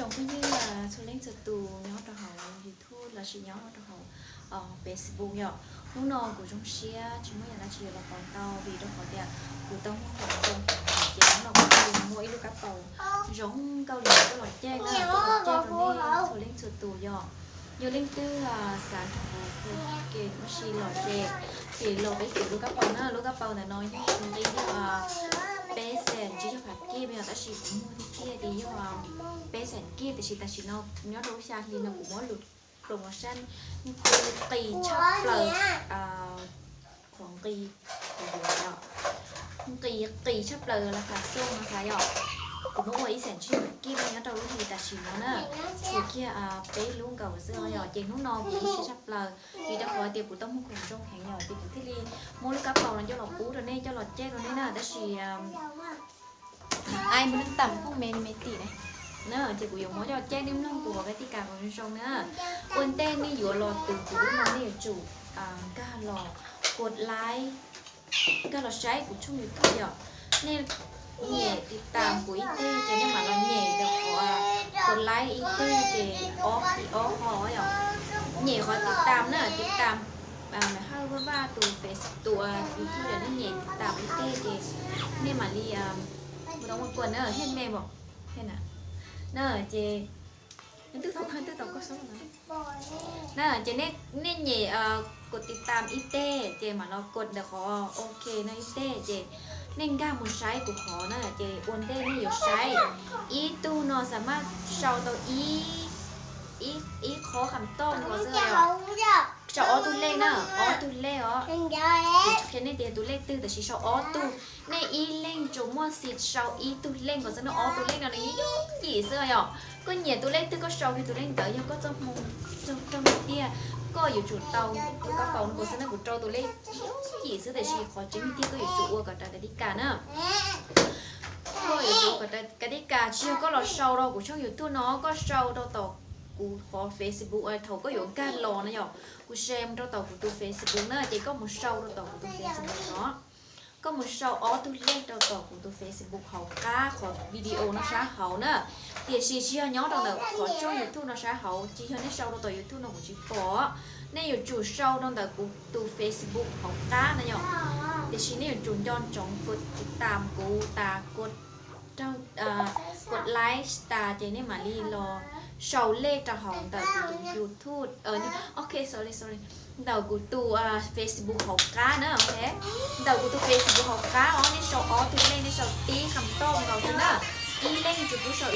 Tsoom phooj ywg txhua leej txhua tus nyob rau hauv YouTube lossis nyob rau hauv Facebook yom. Hnub no kuv zoo siab tsis muaj yam dab tsi yuav los pom tau vim rau qhov tias kuv tau muag khoom zoo heev ces hnub no kuv thiaj li muab ib lub kab paus zoo nkauj li no coj los caij na, coj los caij rau nej txhua leej txhua tus yom. Yog leej twg xav nrog kuv ua si los ces, ces los peb kis lub kab paus na, lub kab paus ntawm no yog nqi yog peb xees, tsis yog phav kij yog, tab sis kuv muag tiag tiag ces yog peb xees kij, tiam sis tam sim no nyob rau lub xya hli no kuv muab lus promotion nqi qis tshaj plaws, qhov nqi, nqi qis tshaj plaws las phas xoo no xav yom. Kuv muab ua ib xees tsib phav kij nyob rau lub hli tam sim no na, tshuav kiag peb lub nkaus xwb yom. Ces hnub no kuv zoo siab tshaj plaws vim rau qhov tias kuv tau muag khoom zoo heev yom, ces kuv thiaj li muab lub kab paus no coj los pub rau nej, coj los caij rau nej na, tab sis ai muab neeb tam phooj me me tim na, ces kuv yuav muab coj los caij, nej mloog kuv qhov kab tis kas kom zoo zoo na. Ua ntej nej yuav los tus kuv lub no nej yuav tsum nkag los kuv live, nkag los saib kuv tshooj YouTube yom. Nej nyem tiv tam kuv ib teg ces nej mam los nyem ntawm qhov kuv live ib teg ces ob, ob qho yom. Nyem qhov tiv tam na, tiv tam Maiv Hawj Vaj Vaj tus Face, tus YouTube yom, nej nyem tiv tam ib teg ces nej mam li, ua tau muaj kuas na, hej me mom, hej na, na ces, twb tau, twb tau koj xab na, ces nej nyem kuv tiv tam ib teg ces mam los kuv ntawm qhov ok no ib teg ces nej nkag mus saib kuv qhov na, ces ua ntej nej yuav saib ib tug no xam maj sau tau ib, ib qho kham toj no xwb yom. Sau ob tug lej na, ob tug lej os. Kuv tsis qhia nej tias tus lej twg, tab sis sau ob tug. Nej ib leeg tsuas muaj xim sau ib tug lej nkaus xwb na, ob tug lej no nws yooj yim xwb yom. Koj nyiam tus lej twg koj sau kiag tus lej ntawd, yog koj txoj hmoo raug tiag, koj yuav tsum tau lub kab paus no nkaus xwb na, kuv rau tus lej yooj yim xwb, tab sis qhov tseeb tiag koj yuav tsum ua kom raws kab tis kas na. Koj yuav tsum ua kom raws kab tis kas, tsis yog koj los sau rau kuv tshooj YouTube no, koj sau rau tom kuv qhov Facebook thaum koj yuav nkag los na yom, kuv share mus rau tom kuv tus Facebook na, ces koj mus sau rau tom kuv tus Facebook no. Koj mus sau ob tug lej rau tom kuv tus Facebook hauv qab qhov video no sab hauv na. Tiam sis tsis yog nyob rau ntawm qhov tshooj YouTube no sab hauv, tsis yog nej sau rau tom YouTube no kuv tsis pom. Nej yuav tsum sau rau ntawm kuv tus Facebook hauv qab na yom. Tiam sis nej yuav tsum nco ntsoov kuv tiv tam kuv tas, kuv, kuv like tas ces nej mam li los sau lej rau hauv ntawm kuv tus YouTube, ok sorry sorry, ntawm kuv tus Facebook hauv qab na, ok. Ntawm kuv tus Facebook hauv qab os, nej sau ob tug lej, nej sau tib kham toj nkaus xwb na. Ib leeg tsuas pub sau